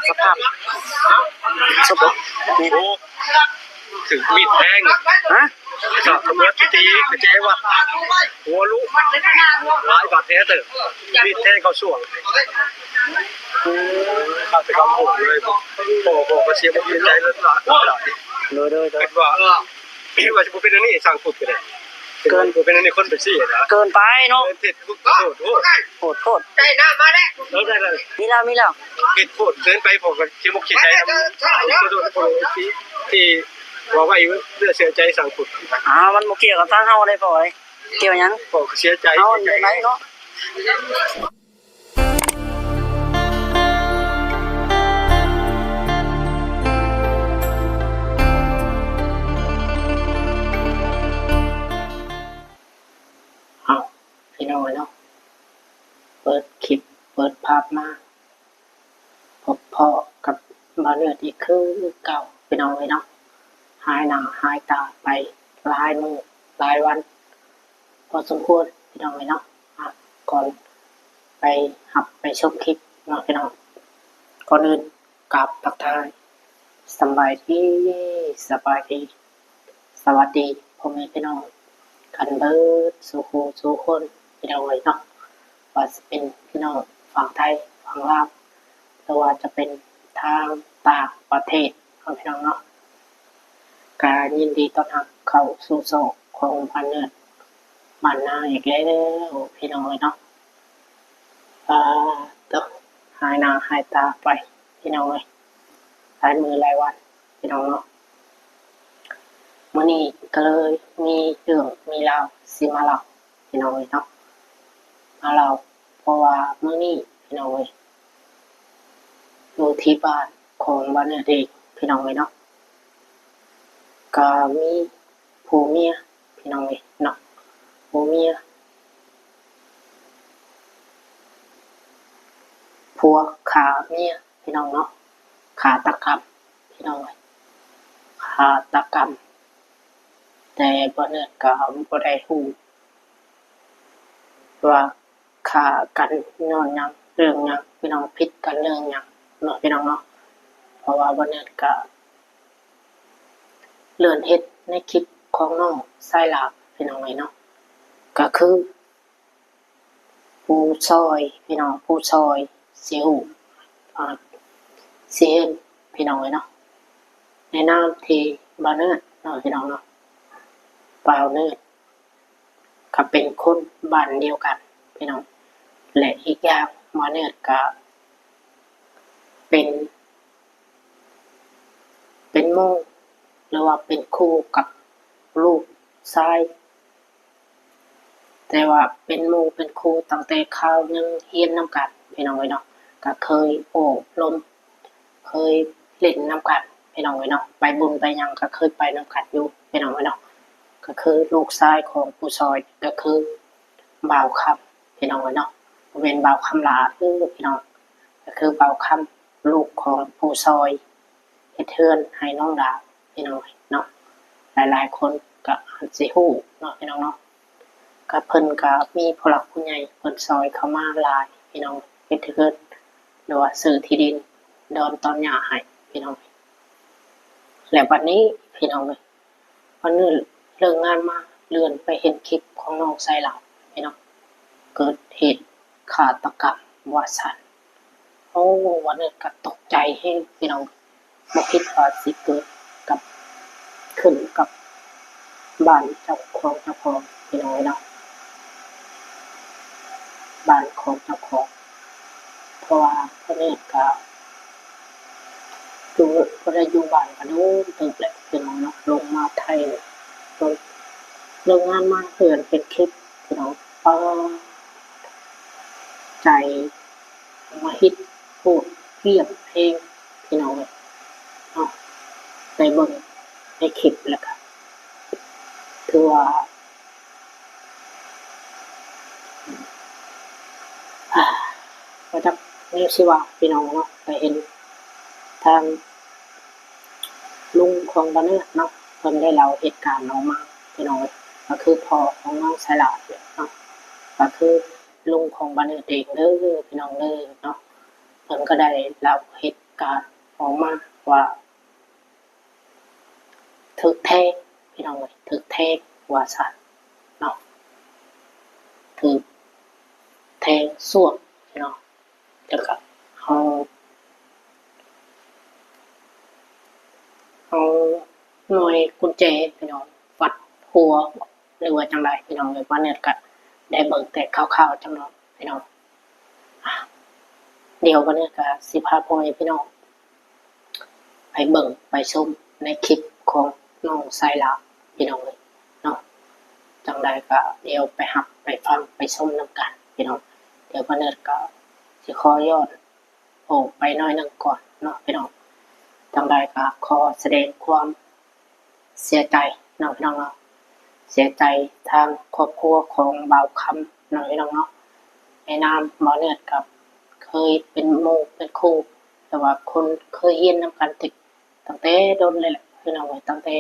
ສະພາບສົບ ໂອ້ ຖືກມີດແທງ ຮະ? ກະຕຳຫຼວດຕີກະແຈວັດ ຫົວລຸ ຫຼາຍບາດແຜເຕີບ ມີດແທງເຂົ້າຊ່ວງ. ໂອ້ ຄາດຕະກຳໂຫດເລີຍ ພໍ່ ພໍ່ກະເສຍໝົດຈິດໃຈເລີຍ. ໂດຍ ໂດຍ ໂດຍ ຄິດວ່າ ວ່າຊິບໍ່ເປັນອັນນີ້ ສ້າງພຸດກະໄດ້ ເກີນ ບໍ່ເປັນອັນນີ້ ຄົນໄປຊີ້ນະ ເກີນໄປເນາະ ເກີນເທັດ ໂຫດໂພດ ໂຫດໂພດ. ໄດ້ນ້ຳມາແລ້ວ ເອີ ໄດ້ ໄດ້ ມີແລ້ວ ມີແລ້ວ ເຮັດໂພດເກີນໄປ ພໍ່ກະເສຍອົກເສຍໃຈນຳ ທີ່ ທີ່ວ່າໄວ້ເນື້ອເຊື່ອໃຈສ້າງພຸດ. ອ້າວ ມັນບໍ່ກ່ຽວກັບທາງເຮົາເດ້ພໍ່ເອີຍ ກ່ຽວຫຍັງ ພໍ່ກະເສຍໃຈ ເຮົາເປັນຈັ່ງໃດເນາະ. ເອົ້າ ພີ່ນ້ອງເອີຍເນາະ ເປີດຄລິບເປີດພາບມາ ພົບພໍ້ກັບບ່າວເນີດອີກຄືເກົ່າ ພີ່ນ້ອງເອີຍເນາະ. ຫາຍໜ້າຫາຍຕາໄປຫຼາຍມື້ຫຼາຍວັນພໍສົມຄວນ ພີ່ນ້ອງເອີຍເນາະ. ອ່ະ ກ່ອນໄປຮັບໄປຊົມຄລິບເນາະ ພີ່ນ້ອງ ກ່ອນອື່ນ ກາບທັກທາຍສະບາຍດີ ສະບາຍດີ ສະຫວັດດີພໍ່ແມ່ພີ່ນ້ອງກັນເບິດສູ່ຄູ່ສູ່ຄົນ ພີ່ນ້ອງເອີຍເນາະ. ວ່າຊິເປັນພີ່ນ້ອງຝັ່ງໄທ ຝັ່ງລາວ ຫຼືວ່າຈະເປັນທາງຕ່າງປະເທດເນາະ ພີ່ນ້ອງເນາະ. ກະຍິນດີຕ້ອນຮັບເຂົ້າສູ່ຊ່ອງຂອງບ້ານເນີດບ້ານນາອີກແລ້ວ ພີ່ນ້ອງເອີຍເນາະ. ປາດໂທ້ ຫາຍໜ້າຫາຍຕາໄປ ພີ່ນ້ອງເອີຍ ຫຼາຍມື້ຫຼາຍວັນ ພີ່ນ້ອງເນາະ. ມື້ນີ້ກະເລີຍມີເລື່ອງມີລາວຊິມາເລົ່າ ພີ່ນ້ອງເອີຍເນາະ ມາເລົ່າ ເພາະວ່າມື້ນີ້ ພີ່ນ້ອງເອີຍ ຢູ່ທີ່ບ້ານຂອງບ້ານເນີດເອງ ພີ່ນ້ອງເອີຍເນາະ ກະມີ ຜົວເມຍ ພີ່ນ້ອງເອີຍເນາະ ຜົວເມຍ ຜົວຂ້າເມຍ ພີ່ນ້ອງເນາະ ຄາດຕະກຳ ພີ່ນ້ອງເອີຍ ຄາດຕະກຳ. ແຕ່ບ່າວເນີດກະບໍ່ໄດ້ຮູ້ວ່າຂ້າກັນຍ້ອນຫຍັງ ເລື່ອງຫຍັງ ພີ່ນ້ອງ ຜິດກັນເລື່ອງຫຍັງເນາະ ພີ່ນ້ອງເນາະ. ເພາະວ່າບ່າວເນີດກະ ເລື່ອນເຫັນໃນຄລິບຂອງນ້ອງຊາຍຫຼ້າ ພີ່ນ້ອງເອີຍເນາະ ກະຄືຜູ້ຊ່ອຍ ພີ່ນ້ອງ ຜູ້ຊ່ອຍຊິຮູ້ ອາ ຊິເຫັນ ພີ່ນ້ອງເອີຍເນາະ. ໃນນາມທີ່ບ່າວເນີດເນາະ ພີ່ນ້ອງເນາະ ບ່າວເນີດ ກະເປັນຄົນບ້ານດຽວກັນ ພີ່ນ້ອງ ແລະ ອີກຢ່າງ ບ່າວເນີດກະເປັນ ເປັນໝູ່ ຫຼືວ່າເປັນຄູ່ກັບລູກຊາຍ ແຕ່ວ່າເປັນໝູ່ເປັນຄູ່ຕັ້ງແຕ່ຄາວຍັງຮຽນນຳກັນ ພີ່ນ້ອງເອີຍເນາະ. ກະເຄີຍໂອ້ລົມ ເຄີຍຫຼິ້ນນຳກັນ ພີ່ນ້ອງເອີຍເນາະ. ໄປບຸນໄປຫຍັງກະເຄີຍໄປນຳກັນຢູ່ ພີ່ນ້ອງເອີຍເນາະ. ກະຄືລູກຊາຍຂອງຜູ້ຊ່ອຍ ກະຄືບ່າວຄຳ ພີ່ນ້ອງເອີຍເນາະ. ບໍ່ແມ່ນບ່າວຄຳຫຼ້າເດີພີ່ນ້ອງ ກະຄືບ່າວຄຳ ລູກຂອງຜູ້ຊ່ອຍເຮັດເຮືອນໃຫ້ນ້ອງດາວ ພີ່ນ້ອງເນາະ. ຫຼາຍໆຄົນກະອາດຊິຮູ້ເນາະ ພີ່ນ້ອງເນາະ. ກະເພິ່ນກະມີຜູ້ຫຼັກຜູ້ໃຫຍ່ເພິ່ນຊ່ອຍເຂົ້າມາຫຼາຍ ພີ່ນ້ອງ ເຮັດເຮືອນ ຫຼືວ່າຊື້ທີ່ດິນດອນຕອນຫຍ້າໃຫ້ ພີ່ນ້ອງ. ແລະ ບັດນີ້ ພີ່ນ້ອງເອີຍ ວັນນີ້ເລີກງານມາ ເລື່ອນໄປເຫັນຄລິບຂອງນ້ອງໄຊລາວ ພີ່ນ້ອງ ເກີດເຫດຄາດຕະກຳວ່າຊັ້ນ. ໂອ້ ວັນນີ້ກະຕົກໃຈແຮງ ພີ່ນ້ອງ ບໍ່ຄິດວ່າຊິເກີດກັບ ຂຶ້ນກັບບ້ານເຈົ້າຂອງເຈົ້າຂອງ ພີ່ນ້ອງເອີຍເນາະ ບ້ານຂອງເຈົ້າຂອງ. ເພາະວ່າວັນນີ້ກະ ຢູ່ ບໍ່ໄດ້ຢູ່ບ້ານກະດົນເຕີບແລ້ວ ພີ່ນ້ອງເນາະ. ລົງມາໄທ ລົງ ເລີກງານມາເຫັນເປັນຄລິບ ພີ່ນ້ອງ ປາດ ໃຈມະຫິດໂພດພຽບແຮງ ພີ່ນ້ອງເອີຍເນາະ. ໄດ້ເບິ່ງໃນຄລິບແລ້ວກະ ຖືວ່າ ບໍ່ຈັກແນວຊິວ່າ ພີ່ນ້ອງເນາະ. ໄດ້ເຫັນທາງລຸງຂອງບ່າວເນີດເນາະ ເພິ່ນໄດ້ເລົ່າເຫດການອອກມາ ພີ່ນ້ອງເອີຍ. ກະຄືພໍ່ຂອງນ້ອງໄຊລາວເນາະ ກະຄືລຸງຂອງບ່າວເນີດເອງເດີ ພີ່ນ້ອງເດີເນາະ. ເພິ່ນກະໄດ້ເລົ່າເຫດ ການອອກມາວ່າ ຖືກແທງ ພີ່ນ້ອງເອີຍ ຖືກແທງວ່າຊັ້ນເນາະ ຖືກແທງສ່ວງເນາະ ແລ້ວກະເອົາ ເອົາໜ່ວຍກຸນແຈ ພີ່ນ້ອງ ຟັດຫົວ ຫຼືວ່າຈັ່ງໃດ ພີ່ນ້ອງເອີຍ ບ່າວເນີດກະໄດ້ເບິ່ງແຕ່ຄ່າວໆ ຈັ່ງໜ້ອຍ ພີ່ນ້ອງ. ດຽວບ່າວເນີດກະຊິພາພໍ່ແມ່ພີ່ນ້ອງ ໄປເບິ່ງໄປຊົມໃນຄລິບຂອງນ້ອງສາຍຫຼ້າ ພີ່ນ້ອງເອີຍເນາະ ຈັ່ງໃດກະດຽວໄປຮັບໄປຟັງໄປຊົມນຳກັນ ພີ່ນ້ອງ. ດຽວບ່າວເນີດກະຊິຂໍຍ້ອນອອກໄປໜ້ອຍໜຶ່ງກ່ອນເນາະ ພີ່ນ້ອງ. ຈັ່ງໃດກະຂໍສະແດງຄວາມ ເສຍໃຈເນາະ ພີ່ນ້ອງເນາະ ເສຍໃຈທາງຄອບຄົວຂອງບ່າວຄຳເນາະ ພີ່ນ້ອງເນາະ. ໃນນາມບ່າວເນີດກັບເຄີຍເປັນໝູ່ເປັນຄູ່ ແຕ່ວ່າຄົນເຄີຍຮຽນນຳກັນແຕ່ ຕັ້ງແຕ່ດົນເລີຍແຫຼະ ພີ່ນ້ອງເອີຍ ຕັ້ງແຕ່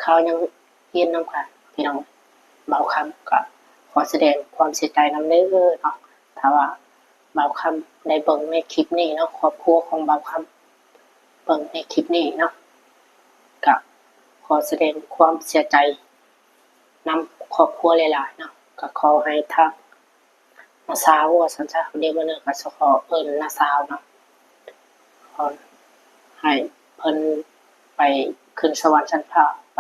ຄາວຍັງຮຽນນຳກັນ ພີ່ນ້ອງ. ບ່າວຄຳກະຂໍສະແດງຄວາມເສຍໃຈນຳເດີເນາະ ຖ້າວ່າບ່າວຄຳໄດ້ເບິ່ງໃນຄລິບນີ້ເນາະ ຄອບຄົວຂອງບ່າວຄຳ ເບິ່ງໃນຄລິບນີ້ເນາະ ກະຂໍສະແດງຄວາມເສຍໃຈນຳຄອບຄົວຫຼາຍໆເນາະ. ກະຂໍໃຫ້ທາງນ້າສາວວ່າຊັ້ນຊະ ດຽວມື້ໜຶ່ງກະຊິຂໍເອີ້ນນ້າສາວເນາະ ຂໍໃຫ້ເພິ່ນໄປຂຶ້ນສະຫວັນຊັ້ນຟ້າ ໄປ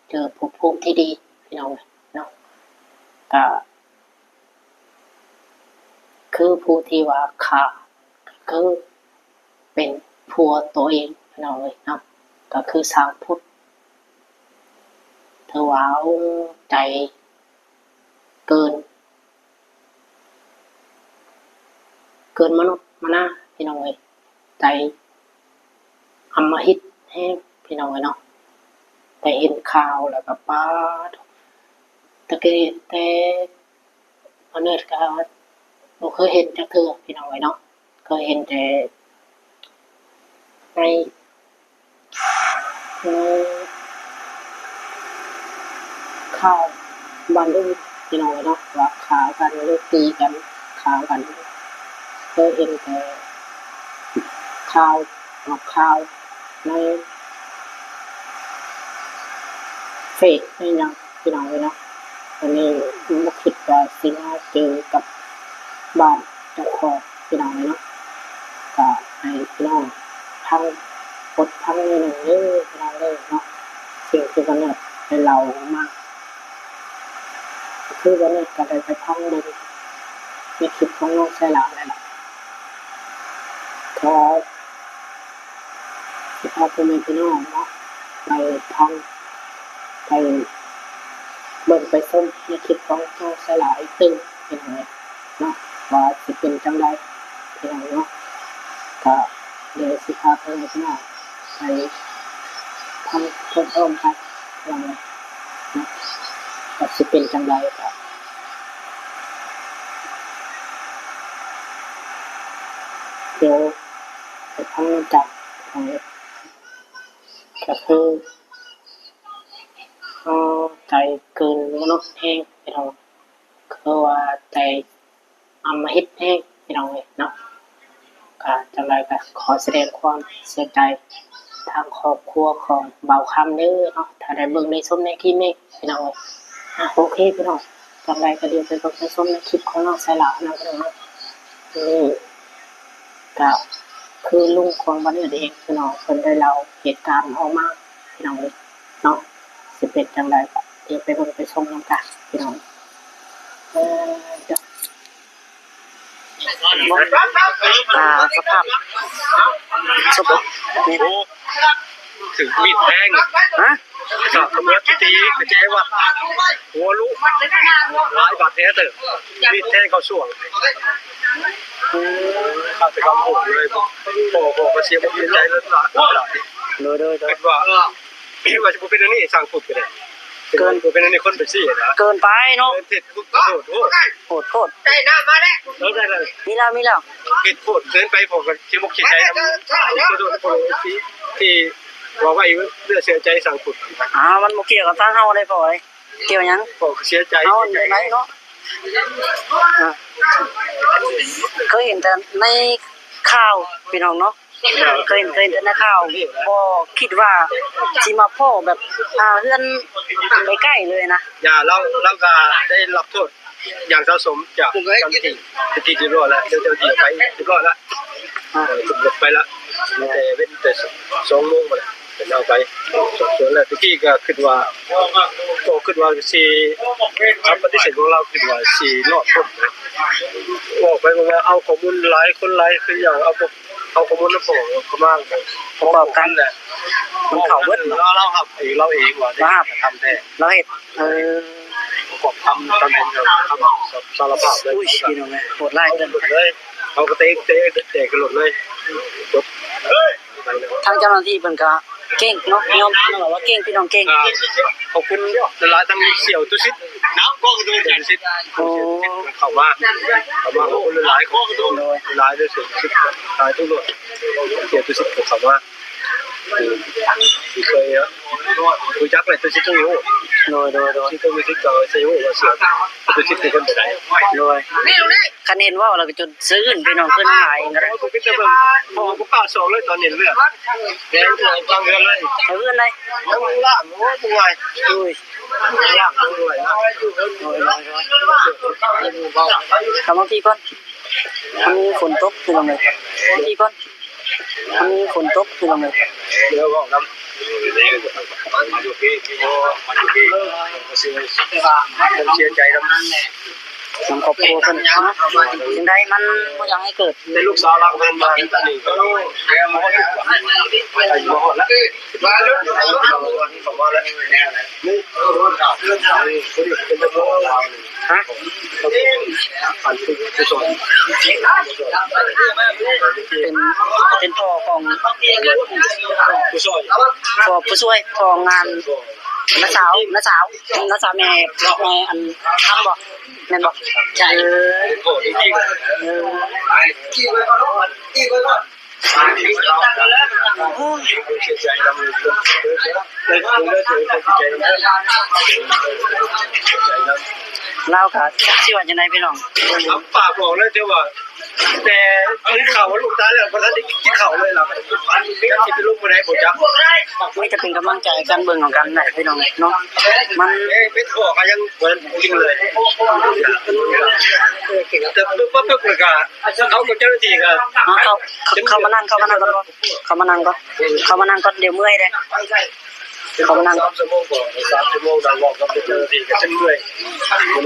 ເຈີພົບພູມທີ່ດີ ພີ່ນ້ອງເນາະ. ກະ ຄືຜູ້ທີ່ວ່າຂ້າ ກະຄືເປັນຜົວໂຕເອງ ພີ່ນ້ອງເອີຍເນາະ ກະຄືຊ່າງພຸດ ຖືວ່າ ໂອ້ ໃຈເກີນ ເກີນມະນຸດມະນາ ພີ່ນ້ອງເອີຍ ໃຈອຳມະຫິດແຮງ ພີ່ນ້ອງເອີຍເນາະ. ໄດ້ເຫັນຂ່າວແລ້ວກະ ປາດ ແຕ່ກີ້ ແຕ່ ບ່າວເນີດກະບໍ່ເຄີຍເຫັນຈັກເທື່ອ ພີ່ນ້ອງເອີຍເນາະ ເຄີຍເຫັນແຕ່ໃນ ໃນຂ່າວບ້ານອື່ນ ພີ່ນ້ອງເອີຍເນາະ ວ່າຂ້າກັນ ຫຼືຕີກັນ ຂ້າກັນ ເຄີຍເຫັນແຕ່ຂ່າວ ອອກຂ່າວໃນເຟສໃນຫຍັງ ພີ່ນ້ອງເອີຍເນາະ. ອັນນີ້ບໍ່ຄິດວ່າຊິມາເຈີກັບບ້ານເຈົ້າຂອງ ພີ່ນ້ອງເອີຍເນາະ. ກະໃຫ້ພີ່ນ້ອງຟັງ ອົດຟັງໜ້ອຍໜຶ່ງເດີ ພີ່ນ້ອງເດີເນາະ ສິ່ງທີ່ບ່າວເນີດໄດ້ເລົ່າອອກມາ. ຄືວ່ານີ້ກະໄດ້ໄປຟັງເບິ່ງໃນຄລິບຂອງນ້ອງສາຍຫຼ້າແລ້ວລະ ຂໍຊິພາພໍ່ແມ່ພີ່ນ້ອງເນາະ ໄປຟັງ ໄປເບິ່ງໄປຊົມໃນຄລິບຂອງນ້ອງສາຍຫຼ້າອີກຕື່ມ ພີ່ນ້ອງເອີຍເນາະ ວ່າຊິເປັນຈັ່ງໃດ ພີ່ນ້ອງເນາະ. ກະດຽວຊິພາພໍ່ແມ່ພີ່ນ້ອງໄປຟັງພ້ອມໆກັນ ພີ່ນ້ອງເອີຍເນາະ ວ່າຊິເປັນຈັ່ງໃດ ກະດຽວໄປຟັງນຳກັນ ພີ່ນ້ອງເອີຍ. ກະຄື ເອີ ໃຈເກີນມະນຸດແຮງ ພີ່ນ້ອງ ຄືວ່າໃຈ ອຳມະຫິດແຮງ ພີ່ນ້ອງເອີຍເນາະ. ກະຈັ່ງໃດກະຂໍສະແດງຄວາມເສຍໃຈທາງຄອບຄົວຂອງບ່າວຄຳເດີເນາະ ຖ້າໄດ້ເບິ່ງໄດ້ຊົມໃນຄລິບນີ້ ພີ່ນ້ອງເອີຍ. ອ່າ ໂອເຄ ພີ່ນ້ອງ ຈັ່ງໃດກະດຽວໄປເບິ່ງໄປຊົມໃນຄລິບຂອງນ້ອງສາຍຫຼ້ານຳ ພີ່ນ້ອງເນາະ. ນີ້ກະຄືລຸງຂອງບ່າວເນີດເອງ ພີ່ນ້ອງ ເພິ່ນໄດ້ເລົ່າເຫດການອອກມາ ພີ່ນ້ອງເອີຍເນາະ. ຊິເປັນຈັ່ງໃດກະດຽວໄປເບິ່ງໄປຊົມນຳກັນ ພີ່ນ້ອງ. ເອີ ອ່າ ສະພາບສົບນີ້ ໂອ້ ຖືກມີດແທງ ຮະ ສອກຕຳຫຼວດຕີກະແຈວັດ ຫົວລຸ ຫຼາຍບາດແຜເຕີບ ມີດແທງເຂົ້າຊ່ວງ ອືມ ຄາດຕະກຳໂຫດເລີຍ ພໍ່ ພໍ່ກະເສຍອົກເສຍໃຈຫຼາຍ ໂດຍ ໂດຍ ໂດຍ ຄິດວ່າ ວ່າຊິບໍ່ເປັນອັນນີ້ ສ້າງພຸດກະໄດ້ ເກີນ ບໍ່ເປັນອັນນີ້ ຄົນໄປຊີ້ນະ ເກີນໄປເນາະ ເກີນເທັດພຸດ ໂຫດໂພດ ໂຫດໂພດ ໄດ້ນ້ຳມາແລ້ວ ເອີ ໄດ້ ໄດ້ ມີແລ້ວ ມີແລ້ວ ເຮັດໂພດເກີນໄປ ພໍກະຊິບໍ່ຄິດໃຈນຳ ຂໍໂທດ ຂໍໂທດ ທີ່ ທີ່ວ່າໄວ້ເນື້ອເຊື່ອໃຈສ້າງພຸດ ອ່າ ມັນບໍ່ກ່ຽວກັບທາງເຮົາເດ້ພໍ່ເອີຍ ກ່ຽວຫຍັງ ພໍ່ກະເສຍໃຈ ເຮົາໄດ້ເນາະ ອ່າ ເຄີຍເຫັນແຕ່ໃນຂ່າວ ພີ່ນ້ອງເນາະ. ເຄີຍເຫັນ ເຄີຍເຫັນແຕ່ໃນຂ່າວ ບໍ່ຄິດວ່າຊິມາພໍ້ແບບ ອ່າ ເຮືອນໃກ້ໆເລີຍນະ. ຢ່າ ລາວ ລາວກໍໄດ້ຮັບໂທດຢ່າງສະສົມຈາກເຈົ້າໜ້າທີ່ ເປັນທີ່ຮຽບຮ້ອຍແລ້ວ. ເຈົ້າໜ້າທີ່ໄປຮຽບຮ້ອຍແລ້ວ ອາ ເອີ ຕຳຫຼວດໄປແລ້ວ ແຕ່ເວັ້ນແຕ່ສອງໂມງພຸ້ນແຫຼະ ເພິ່ນເອົາໄປສອບສວນແລ້ວ. ຕະກີ້ກໍຄິດວ່າ ກໍຄິດວ່າຊິ ຄຳປະຕິເສດຂອງລາວ ຄິດວ່າຊິລອດພົ້ນນະ. ອອກໄປເພາະວ່າເອົາຂໍ້ມູນຫຼາຍ ຄົນຫຼາຍ ຄືຢ່າງເອົາພວກ ເອົາຂໍ້ມູນນຳພວກເຂົາມາປະກອບກັນແຫຼະ ມັນເຂົ້າເບິດເນາະ. ລາວ ລາວຮັບເອງ ລາວເອງວ່າ ລາວຮັບ ທຳແທ້ ລາວເຮັດ ເອີ ປະກອບຄຳ ຄຳເຫັນ ຄຳສາລະພາບເລີຍ. ອຸ້ຍ ພີ່ນ້ອງເອີຍ ໂຫດຮ້າຍເກີນໄປ. ເຂົາກໍເຕະ ເຕະ ເຕະຂຶ້ນລົດເລີຍ ຈົບ. ທາງເຈົ້າໜ້າທີ່ເພິ່ນກໍເກັ່ງເນາະ ຍອມຮັບວ່າເກັ່ງ ພີ່ນ້ອງເກັ່ງ. ກໍຂອບຄຸນຫຼາຍໆ ທັງສ່ຽວຕຸສິດ ເຈົ້າຕຸສິດ ໂອ້ ເຂົ້າມາ ເຂົ້າມາ ຂອບຄຸນຫຼາຍໆ ຂອບຄຸນຫຼາຍໆ ເຈົ້າຕຸສິດ ຫຼາຍທຸກຄົນ ສ່ຽວຕຸສິດເຂົ້າມາ ທີ່ເຄີຍຮູ້ຈັກແຫຼະ ຕຸສິດກໍຮູ້. ໂດຍ ໂດຍ ໂດຍ ທີ່ກໍມີທີ່ເຈົ້າຊິຮູ້ວ່າສ່ຽວຕຸສິດເປັນຄົນແບບໃດ. ໂດຍ ຄັນເຫັນເວົ້າແລ້ວກໍຈົນຊື່ນ ພີ່ນ້ອງ ຄືນ້ຳລາຍກໍໄດ້. ໂອ້ຍ ບໍ່ຄິດຈະເບິ່ງ ບໍ່ກ້າສອກເລີຍ ຕອນເຫັນເລືອດແດງທາງເຮືອນເລີຍ ທາງເຮືອນເລີຍ ຍັງລ້າງ ໂອ້ຍ ບໍ່ງ່າຍ ໂອ້ຍ ລ້າງບໍ່ງ່າຍນະ. ໂດຍ ໂດຍ ໂດຍ ເຂົ້າມາພີ້ກ່ອນ ມັນມີຝົນຕົກ ພີ່ນ້ອງເອີຍ ພີ້ກ່ອນ ມັນມີຝົນຕົກ ພີ່ນ້ອງເອີຍ. ດຽວເວົ້ານຳ ມາຢູ່ພີ້ ມາຢູ່ພີ້ ເສຍໃຈນຳ ນຳຄອບຄົວເພິ່ນເນາະ. ຈັ່ງໃດມັນບໍ່ຢາກໃຫ້ເກີດ ແຕ່ລູກສາວລາວເພິ່ນມານີ້ ເອີ ແລ້ວມາຮອດ ມາຮອດແລ້ວ ມາແລ້ວ ຮະ ເປັນ ເປັນພໍ່ຂອງ ຜູ້ຊ່ວຍ ພໍ່ຜູ້ຊ່ວຍ ພໍ່ງານ ນ້າສາວ ນ້າສາວ ນ້າສາວແມ່ ແມ່ອັນຄຳບໍ່? ແມ່ນບໍ່? ເອີ ເປັນພໍ່ຈິງໆ ເອີ ໂອ້ຍ ເສຍໃຈນຳ ລາວກໍຈັກຊິວ່າຈັ່ງໃດ ພີ່ນ້ອງ ປາກບອກເລີຍ ແຕ່ວ່າ ແຕ່ກິນເຂົ້າ ລູກຕາຍແລ້ວ ບໍ່ທັນໄດ້ກິນເຂົ້າເລີຍລະ ຈັກຊິໄປລົງມື້ໃດບໍ່ຈັກ. ມີແຕ່ເປັນກຳລັງໃຈກັນ ເບິ່ງນຳກັນແຫຼະ ພີ່ນ້ອງເນາະ ມັນ ເປັນພໍ່ກໍຍັງບໍ່ທັນກິນເລີຍ ແຕ່ປຶບປຶບແລ້ວກໍ ເຮົາກັບເຈົ້າໜ້າທີ່ກໍ ເຂົ້າ ເຂົ້າມານັ່ງ ເຂົ້າມານັ່ງກ່ອນ ເຂົ້າມານັ່ງກ່ອນ ເຂົ້າມານັ່ງກ່ອນ ດຽວເມື່ອຍເດ້. ເຂົ້າມານັ່ງ ສາມຊົ່ວໂມງ ສາມຊົ່ວໂມງ ນັ່ງເວົ້າກັບເຈົ້າໜ້າທີ່ກໍຈົນເມື່ອຍ.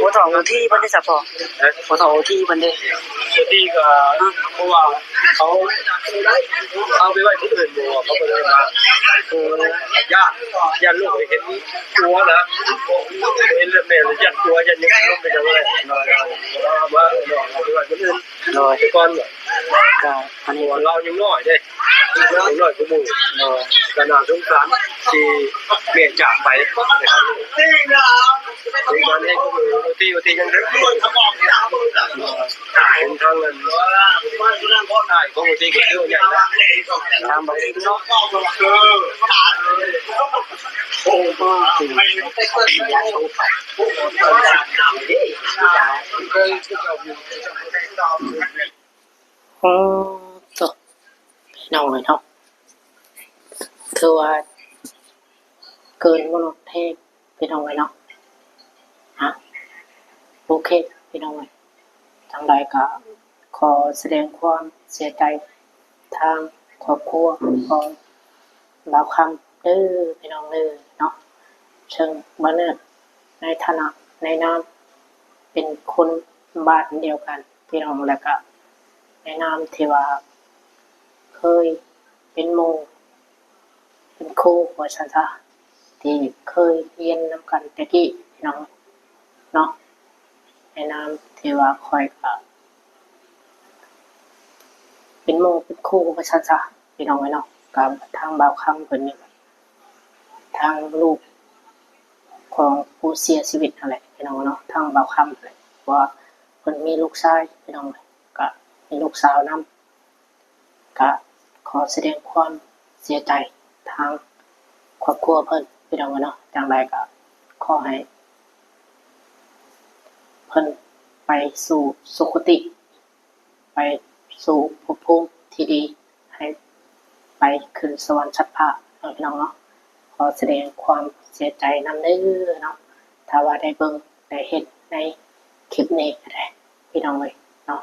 ບໍ່ຖອກໂອທີເພິ່ນເດ້ ສະພໍ ບໍ່ຖອກໂອທີເພິ່ນເດ້. ໂອທີກໍ ເພາະວ່າເຂົາ ເອົາໄປໄວ້ຜູ້ອື່ນ ບໍ່ ເຂົາບໍ່ໄດ້ມາ ເອີ ຢ້ານ ຢ້ານລູກເຫັນຕົວນະ ເຫັນເລືອດແມ່ ຢ້ານຕົວ ຢ້ານຍັງລົງໄປຈັ່ງນັ້ນແຫຼະ ວ່າ ເອົາໄປໄວ້ຜູ້ອື່ນ ໂດຍ ໄປກ່ອນ. ກໍອັນນີ້ ເພາະວ່າລາວຍັງນ້ອຍເດ້ ນ້ອຍກວ່າໝູ່ ກໍໜ້າສົງສານທີ່ແມ່ຈາກໄປ. ໂອທີ ໂອທີຍັງເດີ ເປັນທາງນັ້ນ ອ້າຍຂອງໂອທີກໍຖືວ່າໃຫຍ່ແລ້ວ ທາງບັກອິນເນາະ. ໂອ້ ໂອ້ ໂຕ ພີ່ນ້ອງເອີຍເນາະ ຖືວ່າເກີນມະນຸດແຮງ ພີ່ນ້ອງເອີຍເນາະ. ຮະ ໂອເຄ ພີ່ນ້ອງເອີຍ ຈັ່ງໃດກໍຂໍສະແດງຄວາມເສຍໃຈທາງຄອບຄົວຂອງບ່າວຄຳເດີ ພີ່ນ້ອງເດີເນາະ. ເຊິ່ງບ່າວເນີດໃນຖານະ ໃນນາມເປັນຄົນບ້ານດຽວກັນ ພີ່ນ້ອງ ແລ້ວກະໃນນາມທີ່ວ່າເຄີຍເປັນໝູ່ເປັນຄູ່ວ່າຊັ້ນຊະ ທີ່ເຄີຍຮຽນນຳກັນແຕ່ກີ້ ພີ່ນ້ອງເນາະ. ໃນນາມທີ່ວ່າຂ້ອຍກະເປັນໝູ່ເປັນຄູ່ວ່າຊັ້ນຊະ ພີ່ນ້ອງເອີຍເນາະ. ກະທາງບ່າວຄຳເພິ່ນນີ້ ທາງລູກຂອງຜູ້ເສຍຊີວິດຫັ້ນແຫຼະ ພີ່ນ້ອງເນາະ ທາງບ່າວຄຳຫັ້ນແຫຼະ ເພາະວ່າເພິ່ນມີລູກຊາຍ ພີ່ນ້ອງເອີຍ ກະມີລູກສາວນຳ. ກະຂໍສະແດງຄວາມເສຍໃຈທາງຄອບຄົວເພິ່ນ ພີ່ນ້ອງເອີຍເນາະ. ຈັ່ງໃດກະຂໍໃຫ້ເພິ່ນໄປສູ່ສຸຄະຕິ ໄປສູ່ພົບພູມທີ່ດີ ໃຫ້ ໄປຂຶ້ນສະຫວັນສັດພາເນາະ ພີ່ນ້ອງເນາະ. ຂໍສະແດງຄວາມເສຍໃຈນຳເດີເນາະ ຖ້າວ່າໄດ້ເບິ່ງໄດ້ເຫັນໃນຄລິບນີ້ກໍໄດ້ ພີ່ນ້ອງເອີຍເນາະ.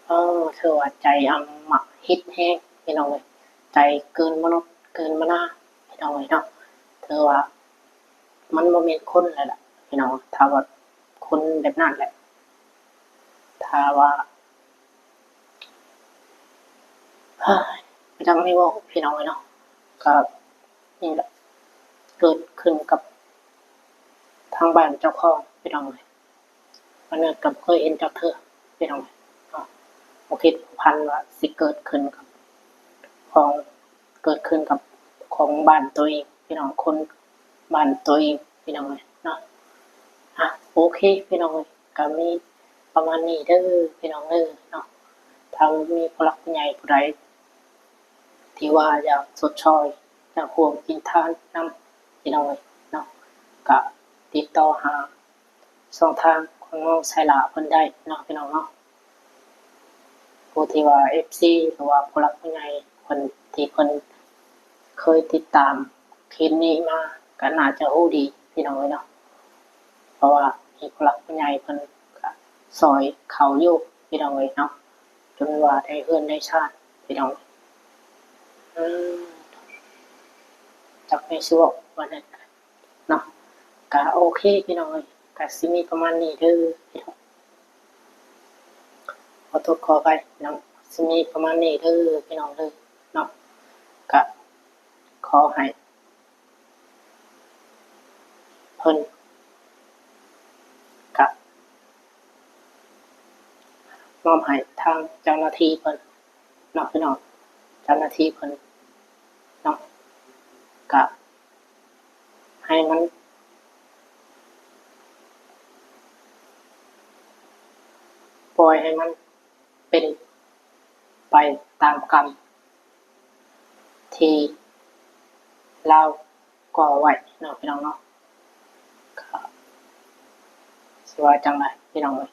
ໂອ້ ຖືວ່າໃຈອຳມະຫິດແຮງ ພີ່ນ້ອງເອີຍ, ໃຈເກີນມະນຸດເກີນມະນາ ພີ່ນ້ອງເອີຍເນາະ. ຖືວ່າມັນບໍ່ແມ່ນຄົນແລ້ວລະ ພີ່ນ້ອງ, ຖ້າວ່າຄົນແບບນັ້ນແຫຼະ ຖ້າວ່າ ເອີຍ ບໍ່ຈັກແນວເວົ້າ ພີ່ນ້ອງເອີຍເນາະ. ກໍນີ້ແຫຼະ ເກີດຂຶ້ນກັບທາງບ້ານເຈົ້າຂອງ ພີ່ນ້ອງເອີຍ. ອັນນັ້ນກໍບໍ່ເຄີຍເຫັນຈັກເທື່ອ ພີ່ນ້ອງເອີຍເນາະ, ບໍ່ຄິດບໍ່ຝັນວ່າຊິເກີດຂຶ້ນກັບຂອງ ເກີດຂຶ້ນກັບຂອງບ້ານໂຕເອງ ພີ່ນ້ອງ, ຄົນບ້ານໂຕເອງ ພີ່ນ້ອງເອີຍເນາະ. ອ່ະ ໂອເຄ ພີ່ນ້ອງເອີຍ ກໍມີປະມານນີ້ເດີ ພີ່ນ້ອງເດີເນາະ. ຖ້າມີຜູ້ຫຼັກຜູ້ໃຫຍ່ຜູ້ໃດທີ່ວ່າຢາກຊົດຊ່ອຍ ຢາກຮ່ວມກິນທານນຳ ພີ່ນ້ອງເອີຍເນາະ, ກໍຕິດຕໍ່ຫາຊ່ອງທາງຂອງນ້ອງໄຊລາເພິ່ນໄດ້ເນາະ ພີ່ນ້ອງເນາະ. ຜູ້ທີ່ວ່າເອັຟຊີ ຫຼືວ່າຜູ້ຫຼັກຜູ້ໃຫຍ່ເພິ່ນ ທີ່ເພິ່ນເຄີຍຕິດຕາມຄລິບນີ້ມາ ກໍໜ້າຈະຮູ້ດີ ພີ່ນ້ອງເອີຍເນາະ, ເພາະວ່າມີຜູ້ຫຼັກຜູ້ໃຫຍ່ເພິ່ນກໍຊ່ອຍເຂົາຢູ່ ພີ່ນ້ອງເອີຍເນາະ, ຈົນວ່າໄດ້ເຮືອນໄດ້ຊານ ພີ່ນ້ອງ. ອືມ ຈັກແມ່ນຊິເວົ້າວ່າແນວໃດເນາະ. ກະໂອເຄ ພີ່ນ້ອງເອີຍ ກະຊິມີປະມານນີ້ເດີ ພີ່ນ້ອງ. ຂໍໂທດຂໍອະໄພເນາະ, ຊິມີປະມານນີ້ເດີ ພີ່ນ້ອງເດີເນາະ. ກະຂໍໃຫ້ເພິ່ນ ກະມອບໃຫ້ທາງເຈົ້າໜ້າທີ່ເພິ່ນເນາະ ພີ່ນ້ອງ, ເຈົ້າໜ້າທີ່ເພິ່ນເນາະ. ກະ ໃຫ້ມັນ ປ່ອຍໃຫ້ມັນເປັນໄປຕາມກຳທີ່ລາວກໍ່ໄວ້ເນາະ ພີ່ນ້ອງເນາະ. ກະຊິວ່າຈັ່ງໃດ ພີ່ນ້ອງເອີຍ,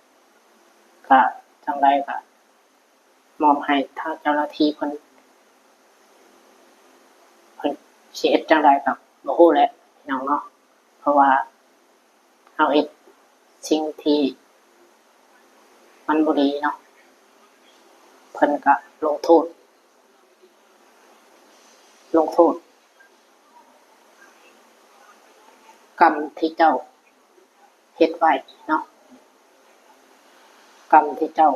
ກະຈັ່ງໃດກະ ມອບໃຫ້ທາງເຈົ້າໜ້າທີ່ເພິ່ນ ເພິ່ນຊິເຮັດຈັ່ງໃດກໍບໍ່ຮູ້ແຫຼະ ພີ່ນ້ອງເນາະ, ເພາະວ່າເຮົາເຮັດສິ່ງທີ່ມັນບໍ່ດີເນາະ, ເພິ່ນກໍລົງໂທດ ລົງໂທດ ກຳທີ່ເຈົ້າເຮັດໄວ້ເນາະ, ກຳທີ່ເຈົ້າ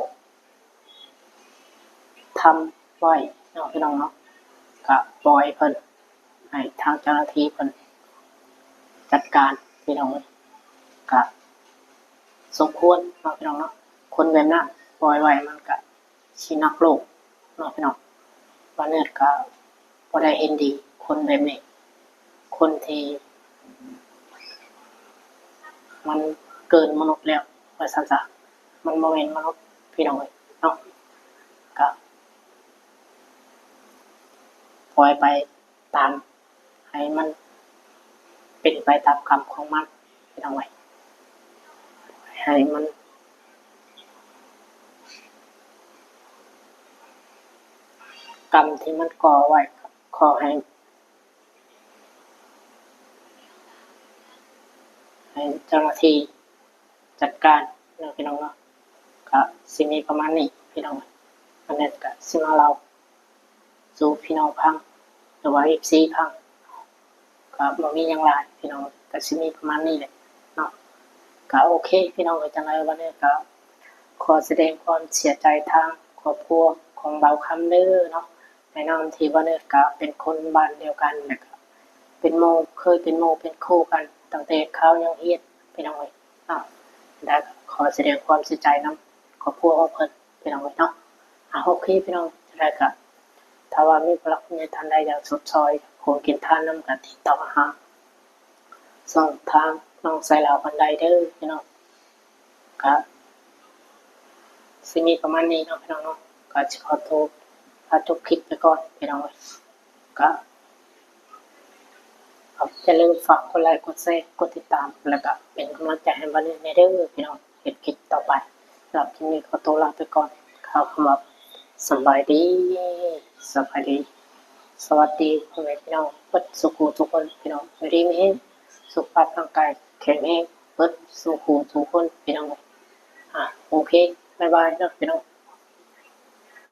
ທຳໄວ້ເນາະ ພີ່ນ້ອງເນາະ, ກະປ່ອຍເພິ່ນ ໃຫ້ທາງເຈົ້າໜ້າທີ່ເພິ່ນຈັດການ ພີ່ນ້ອງເອີຍ. ກະສົມຄວນເນາະ ພີ່ນ້ອງເນາະ, ຄົນແບບນັ້ນປ່ອຍໄວ້ມັນກະຊິໜັກໂລກເນາະ ພີ່ນ້ອງ. ບາເນີດກະ ບໍ່ໄດ້ເຫັນດີຄົນແບບນີ້, ຄົນທີ່ມັນເກີນມະນຸດແລ້ວ ວ່າຊັ້ນຊະ, ມັນບໍ່ແມ່ນມະນຸດ ພີ່ນ້ອງເອີຍເນາະ. ກະປ່ອຍໄປຕາມ ໃຫ້ມັນເປັນໄປຕາມກຳຂອງມັນ ພີ່ນ້ອງເອີຍ, ໃຫ້ມັນ ກຳທີ່ມັນກໍ່ໄວ້ ຂໍໃຫ້ ໃຫ້ເຈົ້າໜ້າທີ່ຈັດການເນາະ ພີ່ນ້ອງເນາະ. ກະຊິມີປະມານນີ້ ພີ່ນ້ອງ, ອັນນີ້ກະຊິມາເລົ່າສູ່ພີ່ນ້ອງຟັງ ຫຼືວ່າເອັຟຊີຟັງ, ກະບໍ່ມີຫຍັງຫຼາຍ ພີ່ນ້ອງ, ກະຊິມີປະມານນີ້ແຫຼະເນາະ. ກະໂອເຄ ພີ່ນ້ອງເອີຍ, ຈັ່ງໃດວັນນີ້ກະຂໍສະແດງຄວາມເສຍໃຈທາງຄອບຄົວຂອງບ່າວຄຳເດີເນາະ. ໃນນາມທີ່ວ່າເນີດກະເປັນຄົນບ້ານດຽວກັນ ແລະກະເປັນໝູ່ ເຄີຍເປັນໝູ່ເປັນຄູ່ກັນຕັ້ງແຕ່ຄາວຍັງຮຽນ ພີ່ນ້ອງເອີຍເນາະ. ແລະກະຂໍສະແດງຄວາມເສຍໃຈນຳຄອບຄົວຂອງເພິ່ນ ພີ່ນ້ອງເອີຍເນາະ. ອາ ໂອເຄ ພີ່ນ້ອງ, ຈັ່ງໃດກະຖ້າວ່າມີຜູ້ຫຼັກຜູ້ໃຫຍ່ທ່ານໃດຢາກຊົດຊ່ອຍ ຢາກຮ່ວມກິນທານນຳ ກະຕິດຕໍ່ຫາຊ່ອງທາງນ້ອງສາຍລາວເພິ່ນໄດ້ເດີ ພີ່ນ້ອງ. ກະຊິມີປະມານນີ້ເນາະ ພີ່ນ້ອງເນາະ, ກະຊິຂໍໂຕ ຂໍຈົບຄລິບໄປກ່ອນ ພີ່ນ້ອງເອີຍ. ກະຢ່າລືມຝາກກົດໄລ ກົດແຊ ກົດຕິດຕາມ ແລະກະເປັນກຳລັງໃຈໃຫ້ບ່າວເນີດແດ່ເດີ ພີ່ນ້ອງ, ເຮັດຄລິບຕໍ່ໄປ. ສຳລັບຄລິບນີ້ຂໍໂຕລາໄປກ່ອນ, ກ່າວຄຳວ່າສະບາຍດີ ສະບາຍດີ. ສະຫວັດດີພໍ່ແມ່ພີ່ນ້ອງເບິດສູ່ຜູ້ສູ່ຄົນ ພີ່ນ້ອງ ຢູ່ດີມີແຮງ ສຸຂະພາບຮ່າງກາຍແຂງແຮງເບິດສູ່ຜູ້ສູ່ຄົນ ພີ່ນ້ອງ. ອາ ໂອເຄ ບາຍບາຍເນາະ ພີ່ນ້ອງ.